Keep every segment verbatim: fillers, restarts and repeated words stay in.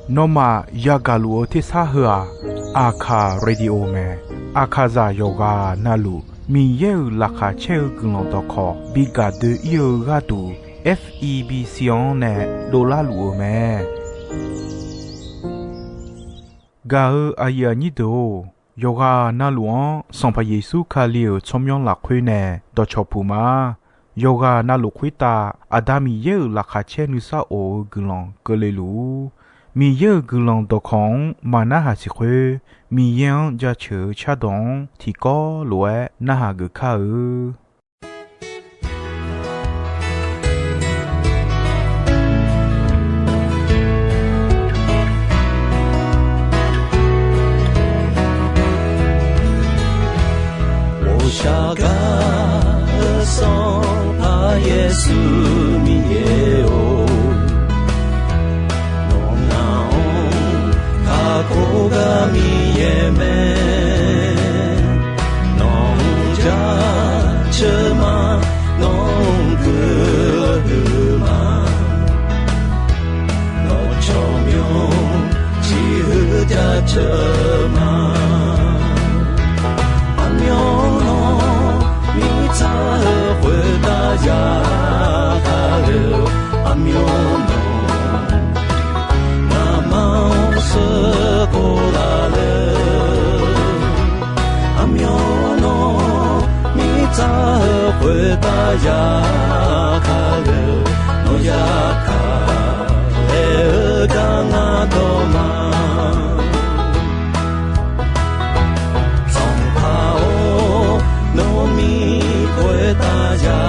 Nawmaf yagaq luf-eu tersar heu-aq, Aqkaq Radio mae. Aqkaqzaq yawqghaq navluf Miqyaer-euq laqkhaq caer-eu guiqlanq dawqkawq bi gaq doe-ir-eu gharduq, F E B C-anr nae dovlar luf-eu mae. Gaq-eu aqyuif aqnyir deuq-or, yawqghaq navluf-anr Sanqpaq Yeqsur Kali-euq tsawrmyanr lafkhoer nae dawqcawq puq ma. Yawqghaq navluf khoertav Aqda Miqyaer-euq laqkhaq caer nuisar of-eu guiqlanq keuvle luf-ur. Miqyaer-euq guiqlanq dawqkawq-anr maqnarhaq siq khoer, Miqyaer-anr jaceuq-eu cardawq-anr tiqkawv lof-aer narhaq geuf kar-eu. 我下嘎的上爬耶稣米耶哦，我那哦，卡古嘎米耶咩。 Nawq-anr jaceuq ma, nawq-anr guiqlanq huiq ma, nawq tsawrmyanr ciqhuiq jaceuq ma. Aqmyanluf mirtsaq-eu khoertav ya kale-eu, aqmyanluf ngamaf-anr sheuqkhof laf le. Aqmyanluf mirtsaq-eu khoertav ya kale-eu, nawq ya kale-eu gar ngar dawq ma. Sanqpaq-or, nawmir khoertav ya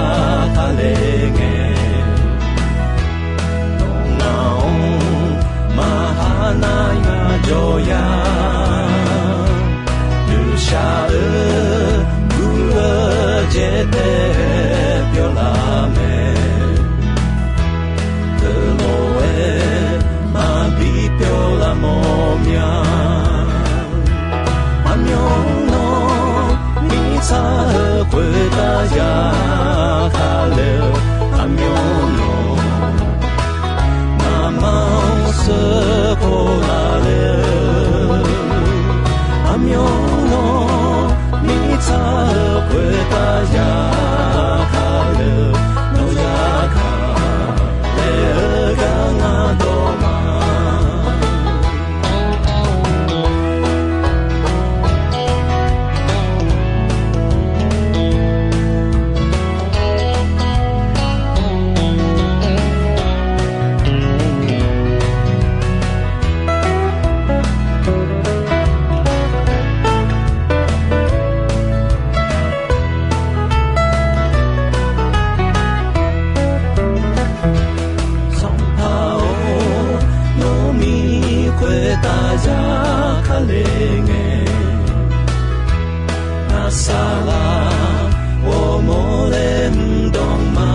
kale ngae, nawq ngaq-anr maqha nar ngar jawr ya. Nuishaq-eu gur-eu jaetae pyawr laf mae. Teulof-aer maqbi pyawr laf mawr mya. Aqmyanluf mirtsaq-eu khoertav ya kale-eu, aqmyanluf ngamaf-anr sheuqkhof laf le-eu, aqmyanluf mirtsaq-eu khoertav ya kale-eu, nawq ya kale-eu gar ngar dawq ma. Sanqpaq-or, nawmir khoertav ya kale ngae, ngar saqlaq ghawrmawr laer mr dawq ma.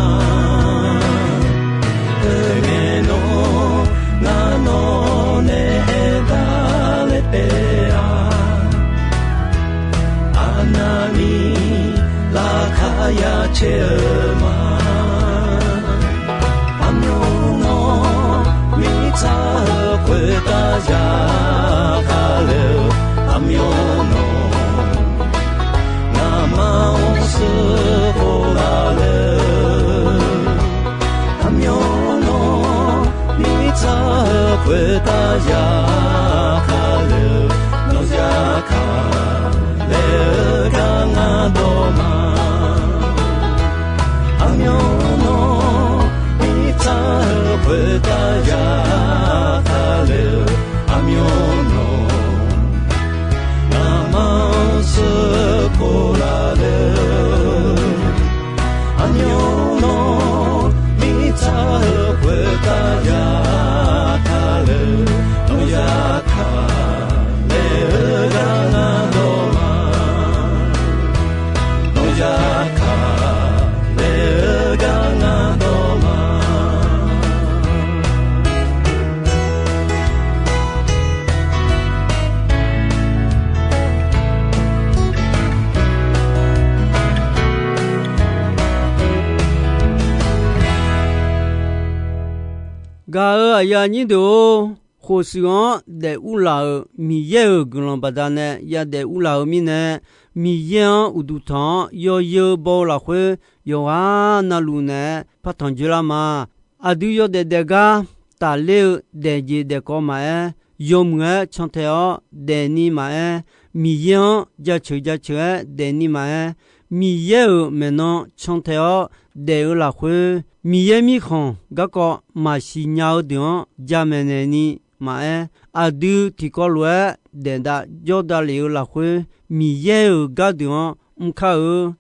Teungae nawr ngar nawq nae aertaq laer taef-a. Aqnavni laqkhaq ya caer-eu ma. Aqmyanluf mirtsaq-eu khoertav ya kale-eu, aqmyanluf ngamaf-anr sheuqkhof laf le-eu, aqmyanluf mirtsaq-eu khoertav ya kale-eu, nawq ya kale-eu gar ngar dawq ma. Aqmyanluf mirtsaq-eu khoertav ya kale-eu, aqmyanluf ngamaf-anr sheuqkhof laf le-eu, aqmyanluf mirtsaq-eu khoertav ya kale-eu, nawq ya kale-eu gar ngar dawq ma. Gaq-euq aqyuif aqnyir deuq-or, khofshuif-anr daef urlaf-euq Miqyaer-euq guiqlanq baqdanae yadaef urlaf-eu mirnae, Miqyaer-anr uqduq tanq-anr yawzeu baw-eu lafkhoer, yawqghaq navluf naeq-aer partanq dzoerlar ma. Aqdui yawdaef daef gar tafler-eu daefjeq daefkawv maqaer, yawmuiq-aer cantae-awr daefni maqaer, Miqyaer-anr jaceuq jaceuq-aer daefni maqaer, Miqyaer-euq maeqnan cantae-awr daef-eu lafkhoer, Miqyaer mirkhanq garkawv maqsiq nya-eu deuq-anr jamaeq naeqni maqaer, aqdui tiqkawv lof-aer daef dav jawr davlef-eu lafkhoer, Miqyaer-euq gardeuq-anr mr kar-eu.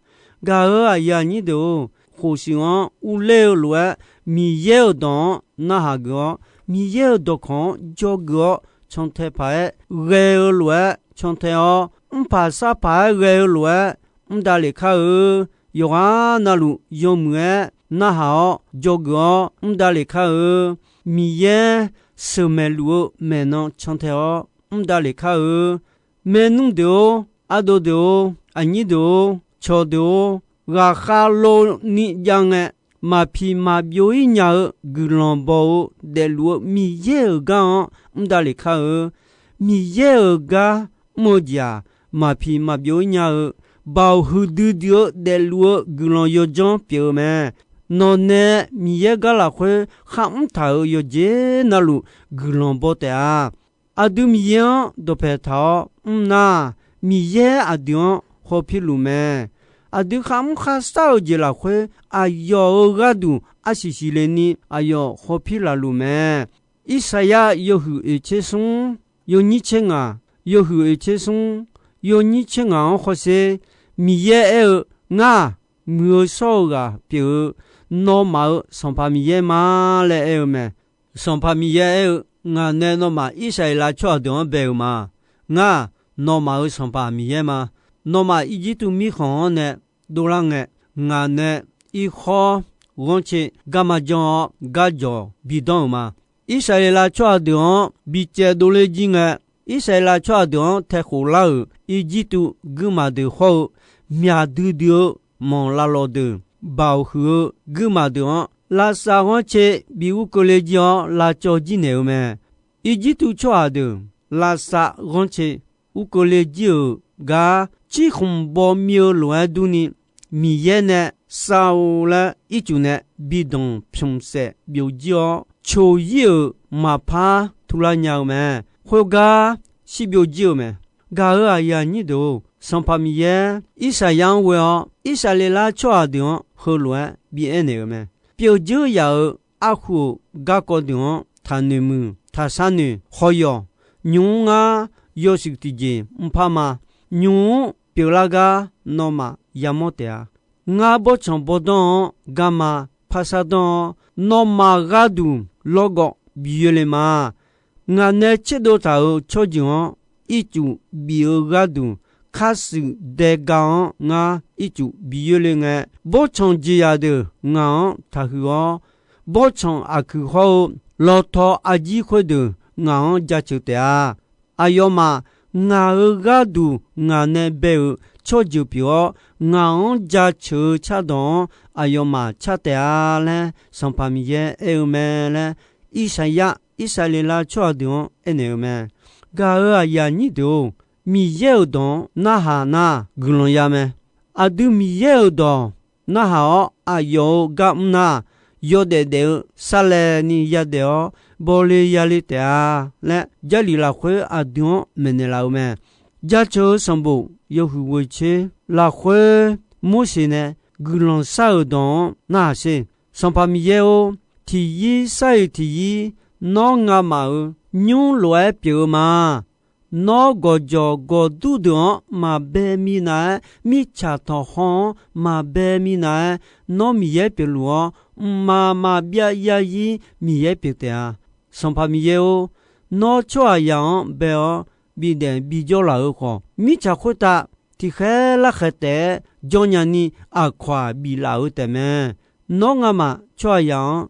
Gaq-euq aqyuif aqnyir deuq-or, khofshuif-anr urler-eu lof-aer Miqyaer-euq dawq-anr narhaq geuf-awr, Miqyaer-euq dawqkawq-anr dzawgeuf-awr cantae paq-aer ghae-eu lof-aer cantae-awr, mrpaq sarpaq-aer ghae-eu lof-aer mr davlef kar-eu. Yawqghaq navluf yawmuiq-aer narhaq-awr dzawgeuf-awr mr davlef kar-eu. Miqyaer sheuqmaeq luf-eu maeqnan cantae-awr mr davlef kar-eu. Maernmr deuq-or, ardov deuq-or, aqnyir deuq-or, cawqdeuq-or, ghaqkhav lov ni jav ngae, maqpiq maqbyov-ir nya-eu guiqlanq baw-eu daefluf-eu Miqyaer-euq gar-anr mr davlef kar-eu. Miqyaer-euq gar mr-eu jeq-aq, maqpiq maqbyov-ir nya-eu, baoq huiqdui dui-eu daefluf-eu guiqlanq yawdzanr pyeuf-eu mae. Nawqnae Miqyaer gar lafkhoer kharmr taq-euq yawqjeq navluf guiqlanq baw taef-a. Aqdui Miqyaer-anr dawqpae taq-awr mr nar, Miqyaer aqdui-anr hawpir luf mae. Aqdui kharmr kharshar-eu jeq lafkhoer aqyawf-euq gharduq arsiq siqle ni aqyawf hawpir laf luf mae. Irsaqyar yawhuiq oeqtser smr, yawnyir tser ngaq, yawhuiq oeqtser smr, yawnyir tser ngaq-anr hawsher. Miqyaer aer-eu, Ngar-aq, muiq-eu shawr-eu ghaq pyeuf-eu, nawmaf-euq Sanqpaq Miqyaer ma laer aer-eu mae. Sanqpaq Miqyaer aer-eu, Ngaq nae nawmaf Irsaqleqlav tsawrhaq deuq-anr bae-euq ma. Ngar-aq, nawmaf-euq Sanqpaq Miqyaer ma. Nawmaf Irjirtuv mirkhanq-anr nae dovlar ngae, ngaq nae irkhawr ghanrcae garma janr-awr garjawq bidanr-euq ma. Irsaqleqlav tsawrhaq deuq-anr bicaev dovler jir ngae, Irsaqleqlav tsawrhaq deuq-anr taekhof lar-euq Irjirtuv guirmaf deuq hawr-eu, myaq duidui-eu manq lavlawq deuq, baoq huiq-eu guirmaf deuq-anr, lavsav ghanrcae bi ur keuvle jir-awr lavcawv jir naeq-eu mae. Irjirtuv tsawrhaq deuq lavsav ghanrcae ur keuvle jir-euq gar cirkhmq baw mir-eu lof-aer durni, Miqyaer nae sav-eu laer ircuf nae bi danq pymq saef byov jir-awr, coq ir-euq maqpar turlar nya-eu mae. Khoergar shir byov jir-eu mae. Gaq-euq aqyuif aqnyir deuq-or, Sanqpaq Miqyaer Irsaqyar-anr ghoe-awr, Irsaqleqlav tsawrhaq deuq-anr heulof-aer bi aernaeq-euq mae. Pyeuf dzeur yaf-euq arhu-euq garkawv deuq-anr taqnoeq muiq, taqshar noeq, hawq yawq. Nymq-mr ngar yawshuif tiqjeq mrpar ma. Nymq-mr pyeuflar gar nawmaf yamawr taef-a. Ngar bawrtsanq bawrdanr-anr garma parshar danr-awr, nawmaf gharduq lawrgawv bi yoerle ma. Ngaq nae tserdov taq-euq tsawrjeuq-anr ircuf bif-eu gharduq, karshuif daega-anr ngar ircuf bi yoerle ngae, bawrtsanq jeqzaq deuq ngaq-anr taqhuiq-awr, bawrtsanq aqkuiq hawr-eu lawtaw arjir khoerdeuq ngaq-anr jaceuq taef-a. Aqyawfmaf ngaq-euq gharduq ngaq nae bae-euq tsawrjeuq pyeuf-awr, ngaq-anr jaceuq-eu cardawq-anr aqyawfmaf car taef-a laer, Sanqpaq Miqyaer aer-eu mae laer, Irsaqyar Irsaqleqlav tsawrhaq deuq-anr aernaeq-eu mae. Gaq-euq aqyuif aqnyir deuq-or, Miqyaer-euq dawq-anr narhaq nar guiqlanq ya mae. Aqdui Miqyaer-euq dawq narhaq-awr aqyawf-euq gar mr nar, yawdaef daef-eu sarlaevni yadaef-awr bawle yale taef-a laer, Jarlif lafkhoer aqdui-anr maeqnaeq laf-eu mae. Jaceuq-eu sanqbof yawhuiq ghoeqtser lafkhoer Morseq nae guiqlanq shar-euq dawq-anr narhaq sher. Sanqpaq Miqyaer-or, tiqyir sar-iq tiqyir nawr ngamaf-euq nymr lof-aer pyeuf-eu ma. Nawr gawqjawq gawqdur deuq-anr maqbae minav-aer, mirtsaq tanqkhawr-anr maqbae minav-aer, nawr Miqyaer pyeufluf-awr, mqmaq maqbyav yarzir Miqyaer pyeuf taef-a. Sanqpaq Miqyaer-or, nawr tsawrhaqzaq-anr bae-awr bidaef bijawr laf-eu khawf, mirtsaq khoertav tiqkhaer larkhaeq taef-aer jawr nyani aqkawq-aq biflaf-eu taefmae. Nawr ngamaf tsawrhaqzaq-anr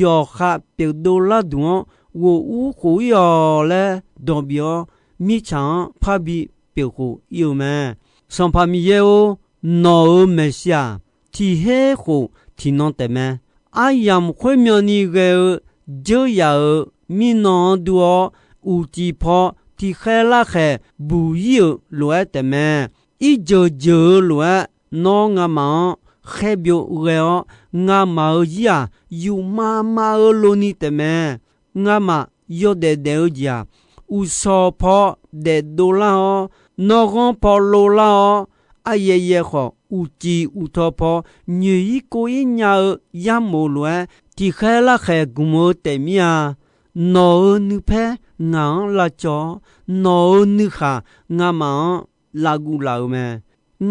yawqha pyeufdov larduq-anr ghof ur khof ir-awq laer dawq bif-awr, mirtsaq-anr parbi pyeuf khof ir-eu mae. Sanqpaq Miqyaer-or, nawq-euq maeqshi-aq, tiq her khof tiqnan taefmae. Aryamq khoermyanni ghae-eu dzeur yaf-euq mirnan-anr dur-awr, uqcif paw tiqkhaer larkhaeq buq ir-euq lof-aer taefmae. Irjeuq jeuq-eu lof-aer, nawr ngamaf-anr khaer byov ghae-awr, ngamaf-euq zir-aq, yufmav mav-eu loni taefmae. Ngamaf yawdaef daef-eu jeq-aq, uqshawq paw daefdov lar-awr, nawrghanr paw lov lar-awr, aryaev yaev khawf, uqcif uqtaw paw nyoeq ir kov ir nya-eu yarmof lof-aer, tiqkhaer larkhaeq gmq-eu taef mir-a. Nawq-euq nuipaer ngaq-anr lavcawv-awr, nawq-euq nuikhaq ngamaf-anr lavguv laf-euq mae.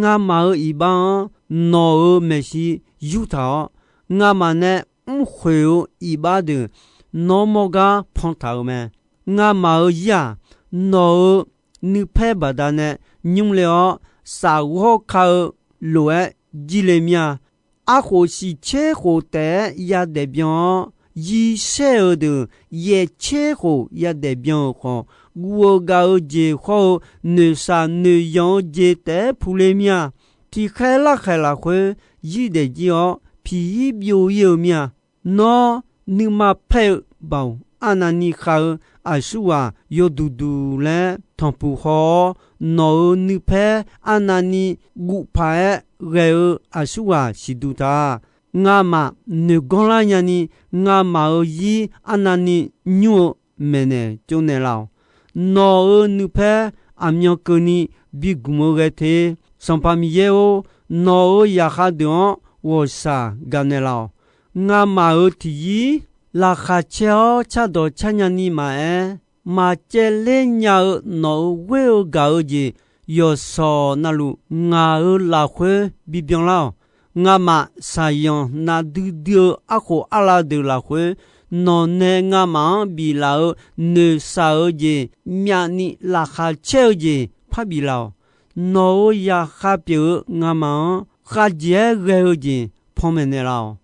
Ngamaf-euq iqbax-anr nawq-euq maeqshi yurtaq-awr, ngamaf nae mrkhoeq-eu iqbax deuq nawr mawr gar pantaq-euq mae. Ngamaf-euq zir-aq, nawq-euq nuipaer baqdanae nymr le-awr, safghawr ka-eu lof-aer jir le mir-a. Arkhof shiq tser khof taef-aer yadaef byan-awr, yir shaer-euq deuq yaeq tser khof yadaef byan-euq khawf, guv-eu gav-eu jeq khawr-eu noeqshaq noeqyanq-eu jeq taef-aer puq le mir-a. Tiqkhaer larkhaeq lafkhoer zir daef jir-awr, piq ir byov ir-eu mir-a. Nawr nuima paer-eu baoq arnavni khav-eu aqsurghaq yawduq duq laer tanqpuq haw-awr, nawq-euq nuipaer arnavni guv paq-aer ghae-eu aqsurghaq siqduq ta. Ngamaf noeq ganr lar nyani, ngamaf-euq zir arnavni nymr-eu maeqnaeq tsovnaeq laf-awq. Nawq-euq nuipaer aqmyan keuvni bi gmq-eu ghae te. Sanqpaq Miqyaer-or, nawq-euq zaqkhav deuq-anr ghawqshaq gaqnaeq laf-awq. Ngamaf-euq tiqzir laqkhaq caer-awr cardawq car nyani maqaer, maqcaevler nya-eu nawq-euq ghoer-eu gaq-eu jeq yawqshawq navluf ngaq-euq lafkhoer bibyan lar-awq. Ngamaf shaqyanq nafdui dui-eu arkhof arlav deuq lafkhoer, nawq nae ngamaf-anr biflaf-eu noeqshaq-eu jeq myavni laqkhaq caer-eu jeq parbif laf-awq. Nawq-euq zaqkhav pyeuf-eu ngamaf-anr khavjeq-aer ghae-eu jeq panmaeq naeqlaf-awq.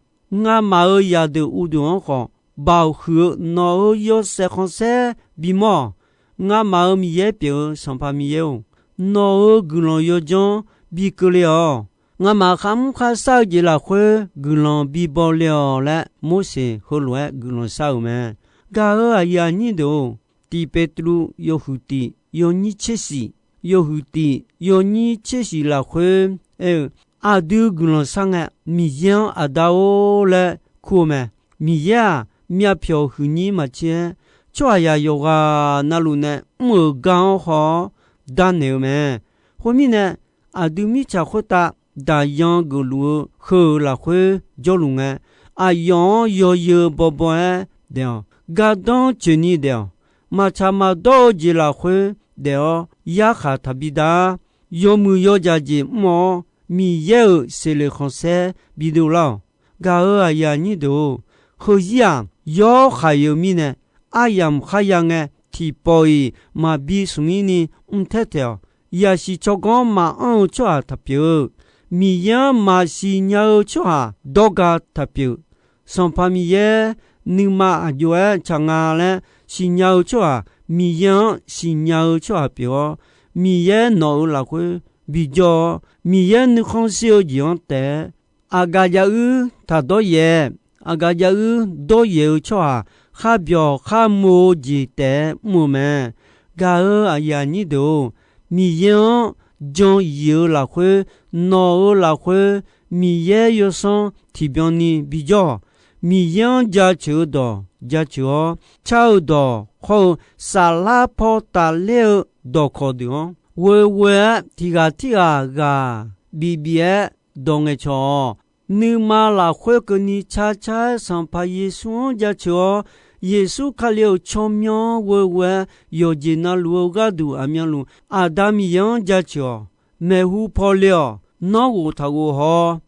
Ngamaf-euq zaqdeuq uvdeuq-anr khawf, baoq huiq-eu nawq-euq yawshaef khanqsaer bimawr-awq. Ngamaf-euq Miqyaer pyeuf-eu Sanqpaq Miqyaer-or, nawq-euq guiqlanq yawdzanr bi keuvle-awq. Ngamaf kharmr kharshar-eu jeq lafkhoer guiqlanq bibaw le-awq laer, Morseq heulof-aer guiqlanq shar-euq mae. Gaq-euq aqyuif aqnyir deuq-or, Tiq Petru yawhuiq tiq yawnyir tser shiq, yawhuiq tiq yawnyir tser shiq lafkhoer aer-eu, aqdui guiqlanq shar ngae, Miqyaer-anr Aqda-or laer kur-eu mae. Miqyaer-aq, myavpyawq huiqnyir maqtser-aer, tsawrhaqzaq yawqghaq navluf nae mr-euq gar-anr haw-awr darnaeq-eu mae. Khoermirnae, aqdui mirtsaq khoertav daqyan geufluf-eu heu-euq lafkhoer jawrluf ngae, aqyawf-anr yawzeu bawbaw-aer daef-awq. Gardanr tsoeqni daef-awq. Maqtsaq maqdawr-eu jeq lafkhoer daef-awr yarkhaq taqbi dar. Yawmuiq yawdzaq jeq mr-awr, Miqyaer-euq seqleq khanqsaer bidov lar-awq. Gaq-euq aqyuif aqnyir deuq-or, heuzir-aq, yawr khaq-eu mirnae, aryamq kharya ngae, tiqpawf-iq maqbi smq-ir ni mr taer taeq-awq. Yaqsiq tsawrganr maqanr-eu tsawrhaq taqpyeuf-eu, Miqyaer-anr maqsiq nya-eu tsawrhaq dawrga taqpyeuf. Sanqpaq Miqyaer nuima aqjox-aer tsaq nga laer siqnya-eu tsawrhaq, Miqyaer-anr siqnya-eu tsawrhaq pyeuf-awr, Miqyaer nawq-euq lafkhoer bijawr-awr, Miqyaer nuikhanr shir-eu jeq-anr taef-aer, aqgaf jav-uir taq dawryaef, aqgaf jav-uir dawryaef-eu tsawrhaq kharbyawq kharmo-eu jeq taef-aer mr-eu mae. Gaq-euq aqyuif aqnyir deuq-or, Miqyaer-anr jan yif-eu lafkhoer, nawq-euq lafkhoer, Miqyaer yawsanr tiqbyan ni bijawr-awq. Miqyaer-anr jaceuq-eu dawq jaceuq-awr, car-eu dawq khawr-eu saflar paw tafler-eu dawqkawq deuq-anr, ghoeghoe-aer tiqghaq tirghaq ghaq bif bif-aer dawq ngaeqcawq-awq. Nuima lafkhoer keuvni car car-aer Sanqpaq Yeqsur-anr jaceuq-awr, Yeqsur Kali-euq tsawrmyanr-anr ghoeghoe-aer yawqjeq navluf-eu gharduq aqmyanluf Aqda Miqyaer-anr jaceuq-awq. Maeqhu paw le-awq. Nawr ghof taq ghof haw-awr,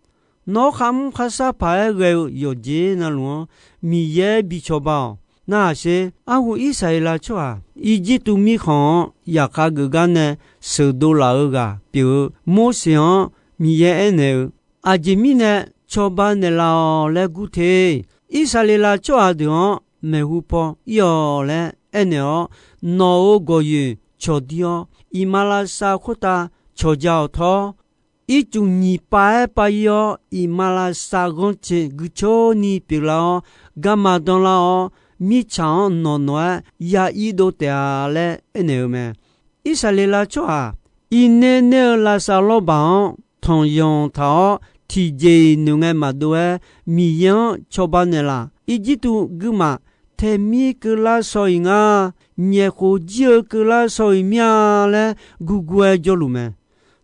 nawr kharmr kharshar paq-aer ghae-eu yawqjeq navluf-anr Miqyaer bi cawba-awq. Narhaq sher. Arhu Irsaqleqlav tsawrhaq Irjirtuv mirkhanq-anr yaqkhav geuf gar nae sheuqdov laf-eu ghaq pyeuf-eu Morseq-anr Miqyaer aernaeq-eu, Aqjeq mirnae cawba naeqlaf-awq laer gur te. Irsaqleqlav tsawrhaq deuq-anr maeqhu paw ir-awq laer aernaeq-awr, nawq-euq gawqyoeq cawqdir-awr, iqmalavshav khoertav cawqja-awq tawr. Ircuf nyiq pav-aer pav ir-awr, iqmalavshav ghanrcae guicoer ni pyeuflar-awr, garma danlar-awr, mirtsaq-anr nawq nawq-aer ya irdov taef-a laer aernaeq-eu mae. Irsaqleqlav tsawrhaq irner ner-eu lavsav lawrbaq-anr tanqyanq taq-awr, tiqjeq-iq noeqngae maqdov-aer Miqyaer-anr cawba naeqlaf. Irjirtuv guirmaf taemir keuvlar shaw-iq nga, nyaef khof jir-eu keuvlar shaw-iq mir-a laer gurgur-aer jawrluf mae.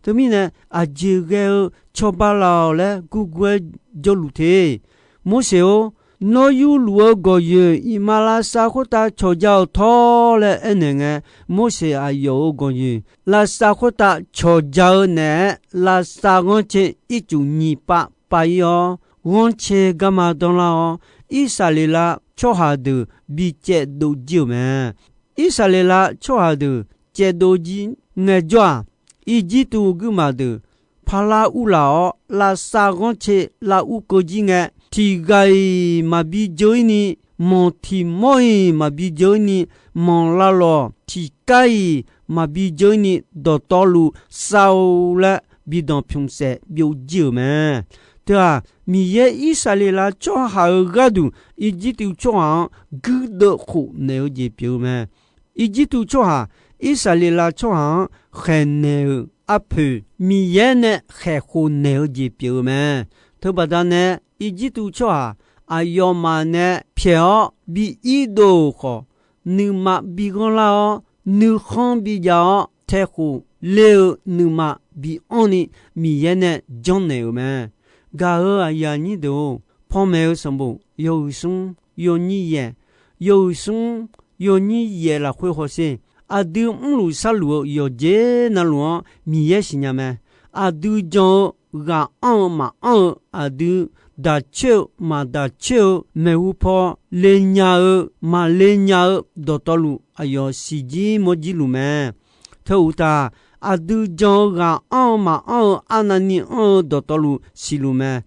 Teumirnae, aqjeq ghae-eu cawba laf-awq laer gurgur-aer jawrluf te. Morseq-or, nawr yurluf-eu gawqyoeq iqmalavshav khoertav cawqja-awq tawr laer aernaeq ngae, Morseq aqyawf-euq gawqyoeq lavsav khoertav cawqja-eu naeq-aer lavsav ghanrcae ircuf nyiq pav pav-ir-awr, ghanrcae garma danlar-awr, Irsaqleqlav tsawrhaq deuq bi caevdov jir-euq mae. Irsaqleqlav tsawrhaq deuq caevdov jir ngaejawr-aq, Irjirtuv guirmaf deuq parlar urlaf-awr, lavsav ghanrcae lav ur keuv jir ngae, tiq ghaq-iq maqbi jeur-ir ni, manq tiq mawr-iq maqbi jeur-ir ni, manq lavlawq tiq kar-iq maqbi jeur-ir ni, dawqtawvluf sav-eu laer bi danqpymq saef byov jir-euq mae. Teu-aq, Miqyaer Irsaqleqlav tsawrhaq-euq gharduq Irjirtuv tsawrhaq-anr guirdeuv khofnaeq-eu jeq pyeuf-eu mae. Irjirtuv tsawrhaq Irsaqleqlav tsawrhaq-anr khaeqnaeq-euq arpoeq, Miqyaer nae khaeq khofnaeq-eu jeq pyeuf-eu mae. Teubaqda nae, Irjirtuv tsawrhaq aqyawfmaf nae pyaeq-awr bi irdov-euq khawf, nuima bi ghanrlar-awr, nuikhanr bijav-awr, taekhof ler-eu nuima bi anrni, Miqyaer nae janrnaeq-euq mae. Gaq-euq aqyuif aqnyir deuq-or, panmaeq-eu sanqbof yawhuiq smr yawnyir yaeq, yawhuiq smr yawnyir yaeq lafkhoer hawsher, aqdui mrluf sharluf-eu yawqjeq navluf-anr Miqyaer siqnya mae. Aqdui jan-eu ghaq anr-eu maqanr-eu, aqdui daq coer-eu maqdaq coer-eu, maeqhu paw le nya-eu maqle nya-eu dawqtawvluf aqyawf siqjir mawrjir luf mae. Teu uqtaf, aqdui jan-eu ghaq anr-eu maqanr-eu arnavni anr-eu dawqtawvluf siqluf mae.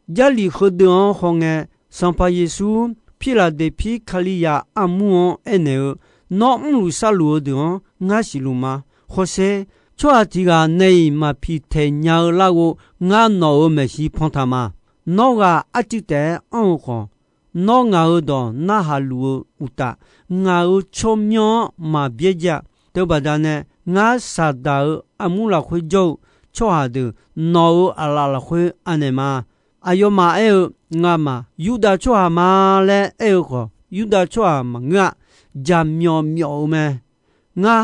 Jarlif heudeuq-anr hawngae, Sanqpaq Yeqsur Pirlaqdeqpir Kalizaq armur-anr aernaeq-eu, Nawr mrluf sharluf-eu deuq-anr ngar siqluf ma. Hawsher, tsawrhaq tiq ghaq nae-iq maqpiq taeq nya-eu larghov ngar nawq-euq maeqshi pantaq ma. Nawr ghaq arcuiv taef-aer anr-eu khawf, nawr ngaq-euq dawq narhaq luf-eu uqtaf, ngaq-euq tsawrmyanr-anr maqbyaer ja. Teubaqda nae, ngar Saqdaq-euq armur lafkhoer jawr-eu tsawrhaq deuq nawq-euq aqlaf lafkhoer anaeq ma. Aqyawfmaf aer-eu, Ngamaf Yurdav tsawrhaq ma laer aer-eu khawf, Yurdav tsawrhaq maqngeur-a. Jaqmyawf myawf-eu mae. Ngar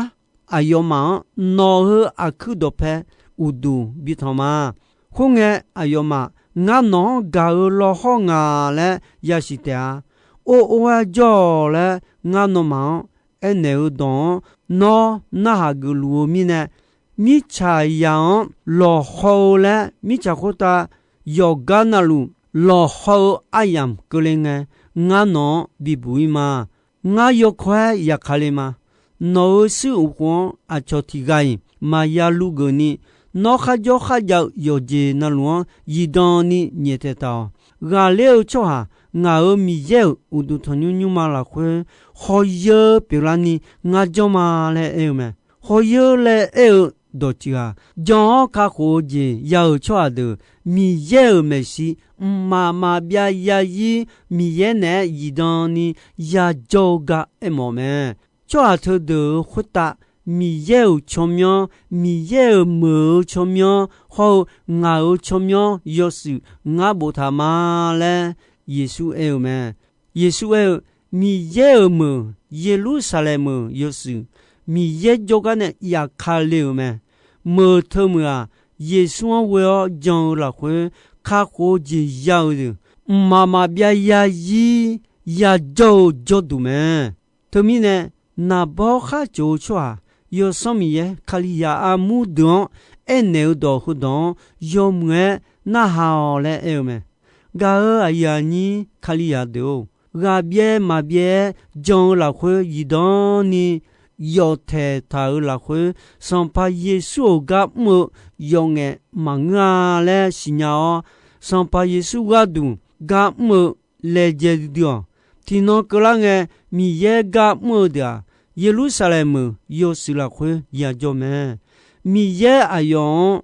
aqyawfmaf-anr nawq-euq aqkuir dawqpae uqduq bitanq ma. Khoerngae, aqyawfmaf ngar nawq-anr gaq-euq lawhawr nga laer yasiq taef-a. Or or-aer jawr-awq laer ngar nawmaf-anr aernaeq-eu dawq-anr nawr narhaq geufluf-eu mirnae, mirtsaqzaq-anr lawqhaw-eu laer mirtsaq khoertav yawqgar navluf lawqhaw-eu aryamq keuvle ngae, ngar nawq-anr bibuq-ir ma. Ngar yawkawr-aer yaqkale ma. Nawq-euq shuir uqkhof-anr aqcawq tiq ghaq-iq maqya luvgeuf ni, nawr kharjawr kharjav-eu yawqjeq navluf-anr zifdan ni nyaeftaeq taq-awq. Ghaqler-eu tsawrhaq ngaq-euq Miqyaer-euq uqduq tanqnymr nymrma lafkhoer hawyeur pyeuflarni ngar janr ma laer aer-eu mae. Hawyeur laer aer-eu dawqtsuif-aq, jan-awr kakhof-eu jeq ya-euq tsawrhaq deuq Miqyaer-euq maeqshi mqmaq maqbyav yazir Miqyaer naeq-aer zifdan ni yajawr-eu gar aermawf mae. Tsawrhaq teudeuq-euq khoertav Miqyaer-euq tsawrmyanr, Miqyaer-euq meuq-eu tsawrmyanr hawr-eu ngaq-euq tsawrmyanr yawshuif ngar boftaq ma laer Yeqsur aer-eu mae. Yeqsur aer-eu, Miqyaer-euq meuq Yeqlursaqlaeq meuq yawshuif Miqyaer jawrgar nae yafkale-euq mae. Meuq teumeuq-aq, Yeqsur-anr ghoe-awr jan-eu lafkhoer kakhof-eu jeq ya-eu deuq mqmaq maqbyav yazir yajawr-eu jawrduq mae. Teumirnae, naqbawr khar coq-eu tsawrhaq Yawsanr Miqyaer Kalizaq armur deuq-anr aernaeq-eu dawq heudawq-anr yawmuiq-aer narhaq-awq laer aer-eu mae. Gaq-euq aqyuif aqnyir Kalizaq deuq-or, ghaqbyaev maqbyaev-aer jan-eu lafkhoer zifdan ni yawf taeqtaq-euq lafkhoer, Sanqpaq Yeqsur-euq gar mr-eu yawf ngaef maqngeur-a laer siqnya-awr, Sanqpaq Yeqsur gharduq gar mr-eu laejae duidui-awq. Tiqnan keuvlar ngae, Miqyaer gar mr-eu deuq-aq, Yeqlursaqlaeq meuq yawshuif lafkhoer yajawr mae. Miqyaer aqyawf-anr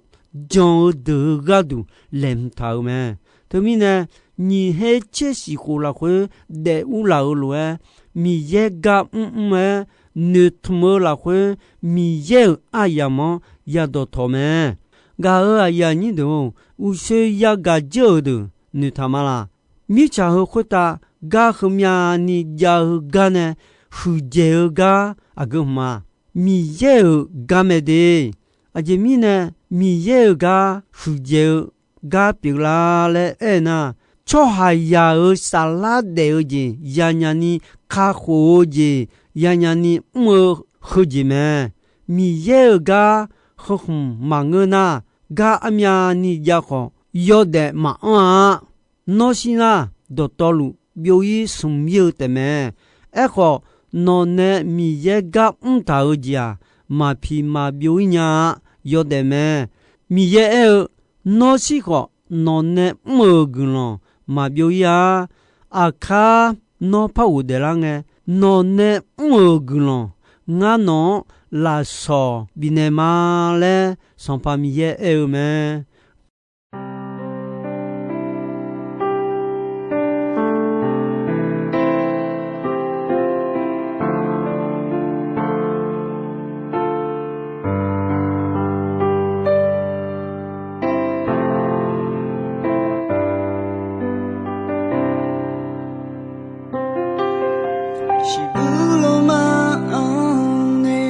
jan-eu deuq-euq gharduq laeqhmq taq-euq mae. Teumirnae, nyiq her tser shif khof lafkhoer daef urlaf-euq lof-aer, Miqyaer gar mrmr-aer noeqtmq-eu lafkhoer, Miqyaer-euq aryamq-anr yadawqtawq mae. Gaq-euq aqyuif aqnyir deuq-or, uqshoe yagaq dzeur-euq deuq noeqtaq ma laq. Mirtsaq heu khoertav gar heumyavni jav-eu gar nae huiqdzaeq-eu gar aqgeu hmq-a? Miqyaer-euq gar mae de. Aqjeq mirnae Miqyaer-euq gar huiqdzaeq-eu gar pyeuflar laer aer-eu nar, tsawrhaqzaq-euq saflar daef-eu jeq yanyaf ni kakhof-eu jeq yanyaf ni mr-eu heujeq mae. Miqyaer-euq gar heu khmq maqngeur nar, gar armyavni jav khawf yawdaef maqanr-a. Nawr shir nar, dawqtawvluf byov-ir smq-ir-eu taefmae. Aerkhawf, nawqnae Miqyaer gar mr taq-eu jeq-aq, maqpiq maqbyov-ir nya-a. Yawdaef mae. Miqyaer aer-eu, Nawr shir khawf, nawqnae mr-euq guiqlanq maqbyov-ir-a. Aqkar nawr par ghofdaef lar ngae, nawqnae mr-euq guiqlanq ngar nawq-anr lafsawq bifnaeq ma laer Sanqpaq Miqyaer aer-eu mae. Shiqbuir lawma-anr nae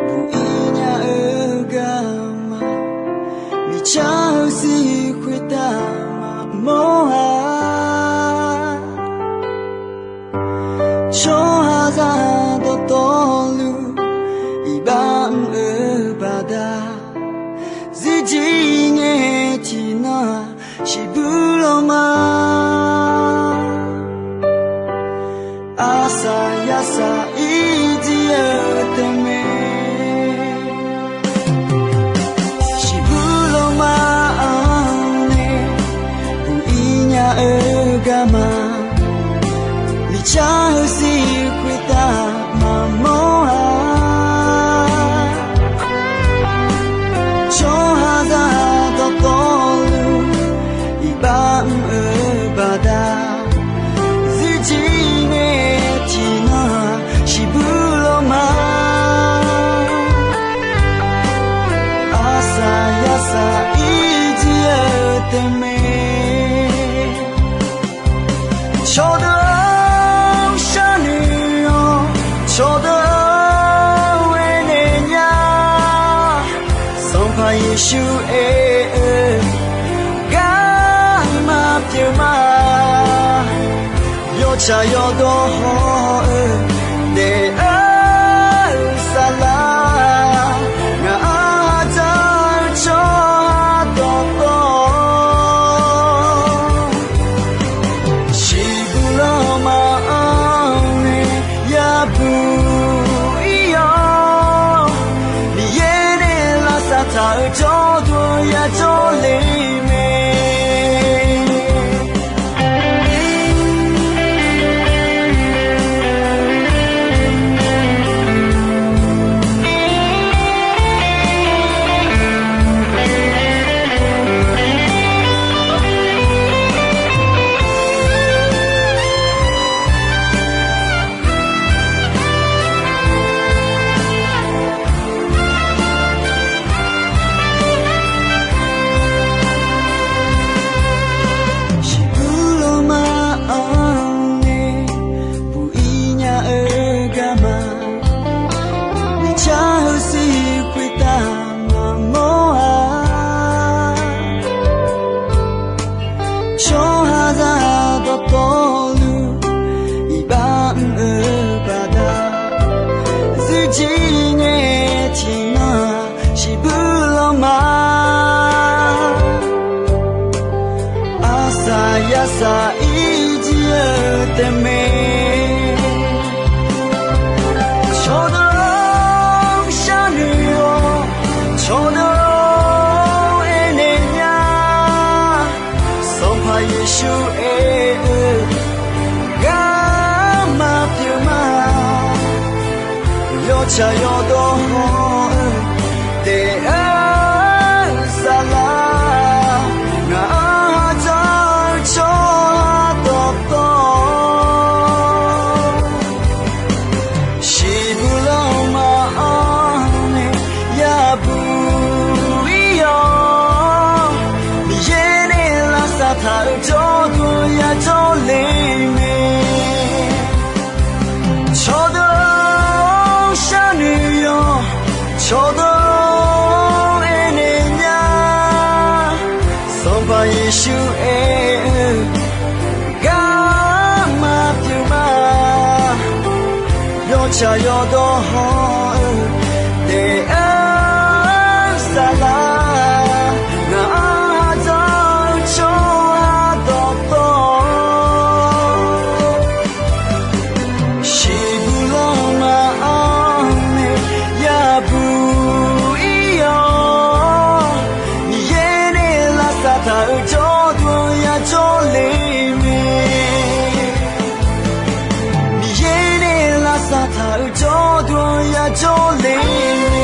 buq-ir nya-eu garma, miqcar-eu sir khoertav maqmawr-a. Tsawrhaqzaq dawqtawvluf iqbax mr-eu baqda, zirjir ngae tiqnan-aq, shiqbuir lawma arsaq yasaq-ir jir-eu taefmae. Shiqbuir lawma-anr nae buq-ir nya-eu garma, miqcar-eu sir khoertav maqmawr-a. Tsawrhaqzaq dawqtawvluf iqbax mr-eu baqda, zirjir ngae tiqnan-aq, shiqbuir lawma arsaq yasaq-ir jir-eu taefmae. Cawqdeuq-anr sharnoeq-awr, cawqdeuq-anr aernaeq nya. Sanqpaq Yeqsur aer-eu, garma pyeuf ma. Yawtsaq yawdawr haw-eu daef-eu saflar, ngaq-anr dzaq-eu tsawrhaq dawqtawv, shiqbuir lawma-anr nae yabuq-ir-awr, Miqyaer nae lavsav taq-eu jawrduq yajawr le mae. Shiqbuir lawma-anr nae buq-ir nya-eu garma, miqcar-eu sir khoertav maqmawr-a. Tsawrhaqzaq dawqtawvluf iqbax mr-eu baqda, zirjir ngae tiqnan-aq, shiqbuir lawma arsaq yasaq-ir jir-eu taefmae. Cawqdeuq-anr sharnoeq-awr, cawqdeuq-anr aernaeq nya. Sanqpaq Yeqsur aer-eu, garma pyeuf ma. Yawtsaq yawdawr haw-eu daef-eu saflar, ngaq-anr dzaq-eu tsawrhaq Tsaq yawdawr hawr-eu taef-aer saflar, ngaq-anr aqdzanq-eu tsawrhaq dawqtawvluf, shiqbuq lanma-anr nae yabuq ir-awr, Miqyaer nae lavsav taq-euq jawrduq-anr yajawr le mae. Miqyaer nae lavsav taq-euq jawrduq-anr yajawr le mae.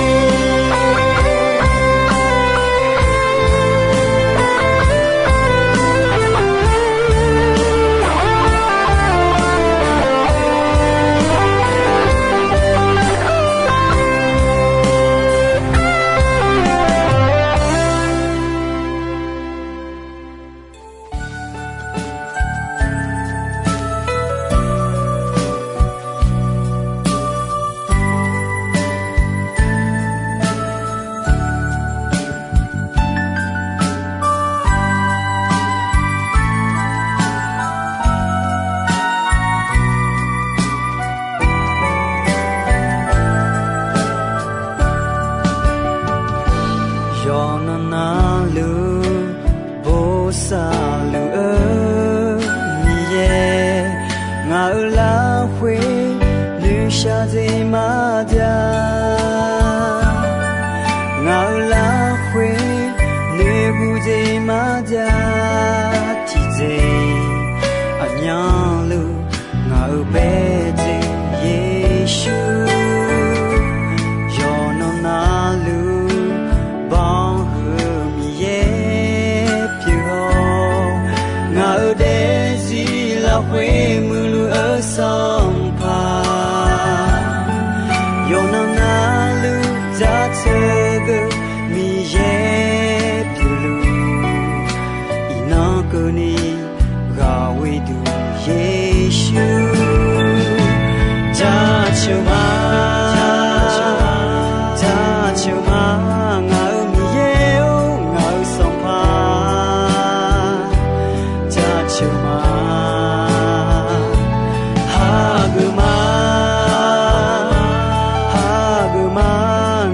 Yawqnan navluf bosav luf-eu Miqyaer, ngaq-euq lafkhoer noeqshaq dzae maqjav, ngaq-euq lafkhoer noeqguv dzae maqjav, tiqjeq aqmyanluf ngaq-euq baedzae Yeqsur, yawqnan navluf banq huiq-eu Miqyaer pyeuf-awr, ngaq-euq daefzir lafkhoer muiqluf-eu Sanqpaq, yawqnan navluf jaceuq geuf Miqyaer pyeufluf, iqnan keuvni ghaq ghoeduq Yeqsur, jaceuq ma, jaceuq ma, ngaq-euq Miqyaer-or, ngaq-euq Sanqpaq, jaceuq ma, hageuf ma, hageuf ma,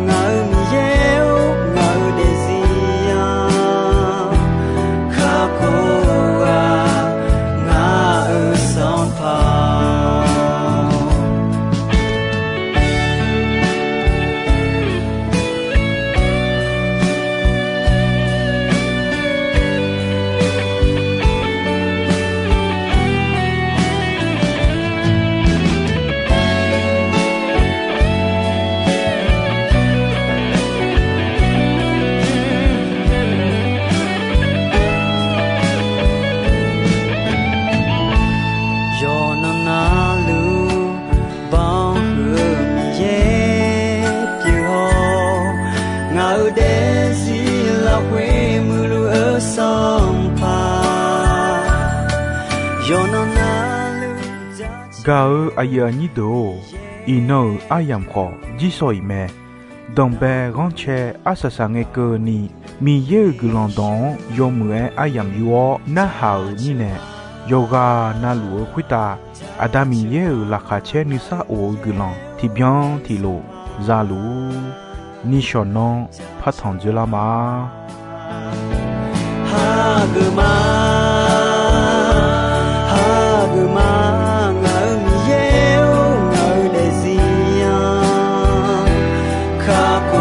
ngaq-euq Miqyaer-or, ngaq-euq daefzir-anr kakhof-eu ghaq, ngaq-euq Sanqpaq-or. Yawqnan navluf banq huiq-eu Miqyaer pyeuf-awr, ngaq-euq daefzir lafkhoer muiqluf-eu Sanqpaq, yawqnan navluf ja- Gaq-euq aqyuif aqnyir deuq-or, iqnan-euq aryamq khawf jirshaw-iq mae. Danqbae ghanrcae arsaq saq ngae keuvni, Miqyaer-euq guiqlanq dawq-anr yawmuiq-aer aryamq yur-awr narhaq-euq mirnae, yawqghaq navluf-eu khoertav Aqda Miqyaer-euq laqkhaq caer nuisar of-eu guiqlanq tiqbyan tiqlof za luf-ur. Nishawq nanr partanq dzoerlar ma. Hageuf ma, hageuf ma, ngaq-euq Miqyaer-or, ngaq-euq daefzir-anr kakhof